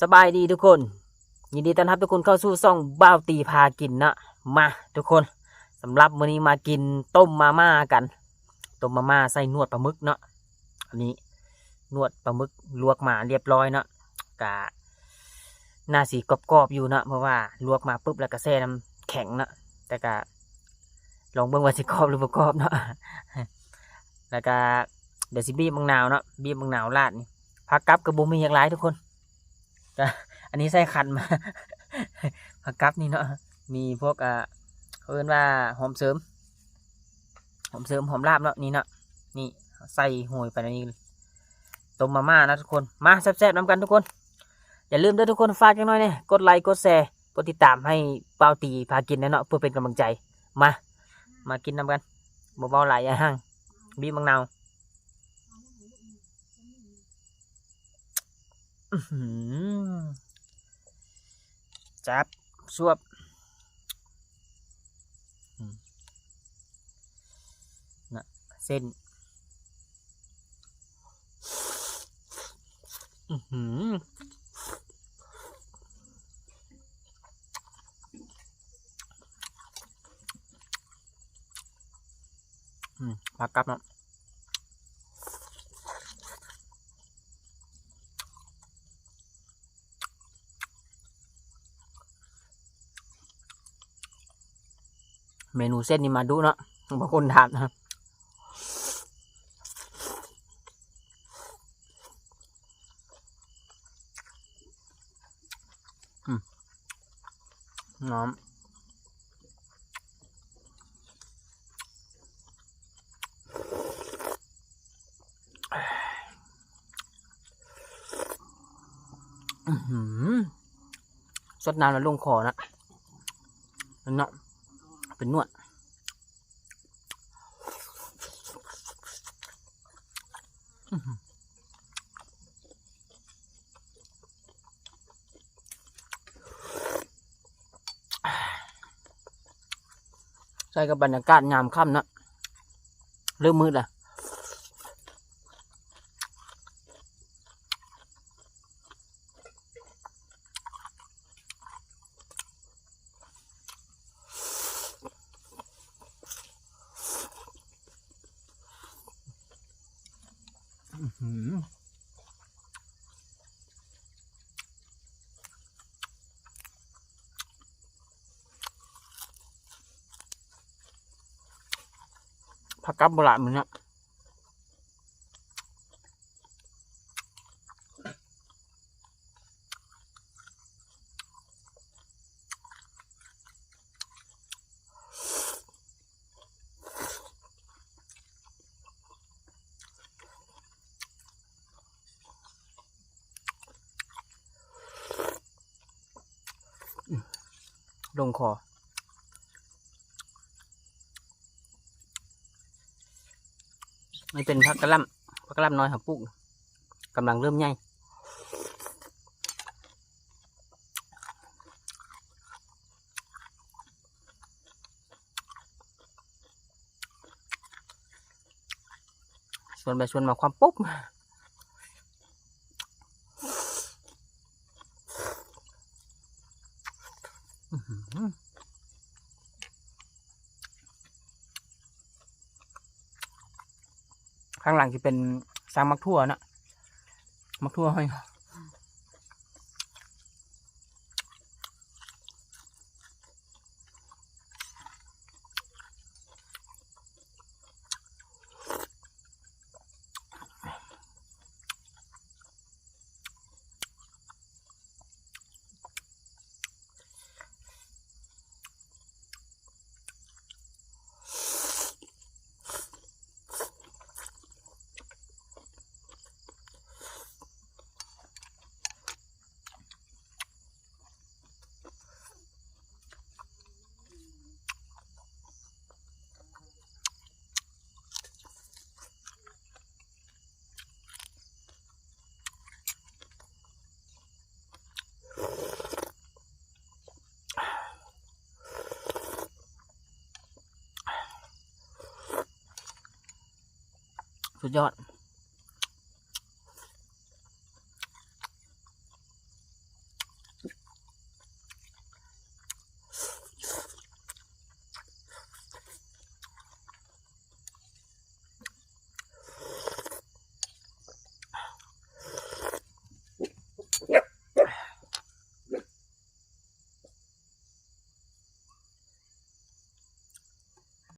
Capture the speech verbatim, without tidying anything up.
สบายดีทุกคน ยินดีต้อนรับทุกคนเข้าสู่ช่องบ่าวตีพากินนะ มาทุกคน สำหรับมื้อนี้มากินต้มมาม่ากัน ต้มมาม่าใส่หนวดปลาหมึกเนาะ อันนี้หนวดปลาหมึกลวกมาเรียบร้อยเนาะ กะน่าสิกรอบๆอยู่เนาะ เพราะว่าลวกมาปุ๊บแล้วก็แช่น้ำแข็งเนาะ แต่กะลองเบิ่งว่าสิกรอบหรือบ่กรอบเนาะ แล้วก็เดี๋ยวสิบีบมะนาวเนาะ บีบมะนาวราดนี่ ผักกับก็บ่มีหยังหลายทุกคน ก็อันนี้ใส่คั้นมา ผักกับนี่เนาะ มีพวก อ่า เขาเอิ้นว่าหอมเสริม หอมเสริม หอมลาบเนาะ นี่เนาะ นี่ใส่โหยไปในนี้เลย ต้มมาม่านะทุกคน มาแซ่บๆนำกันทุกคน อย่าลืมเด้อทุกคน ฝากจักหน่อยแหน่ กดไลค์ กดแชร์ กดติดตามให้บ่าวตีพากินแหน่เนาะ เพื่อเป็นกำลังใจ มา มากินนำกัน บ่เว้าหลายอย่าห่าง บีบมะนาว อื้อหือ จับ ซวบ อืม นะ เส้น อื้อหือ อืม ผักกับเนาะ เมนูเส้นนี่มาดูเนาะ บางคนถามนะ อืม น้ำ อื้อหือ ซดน้ำแล้วลงคอนะ นั่นเนาะ เป็นนวด อื้อหือ ใส่กับบรรยากาศยามค่ำนะ เริ่มมืดแล้ว อื้อหือ ผักกับโบราณมื้อเนี้ย ลงคอ มันเป็นผักกะหล่ำ ผักกะหล่ำน้อยเขาปลูก กำลังเริ่มใหญ่ ชวนไปชวนมาความปุ๊บ อื้อหือ ข้างหลังจะเป็นซางหมากถั่วนะ หมากถั่วห้อย สุดยอด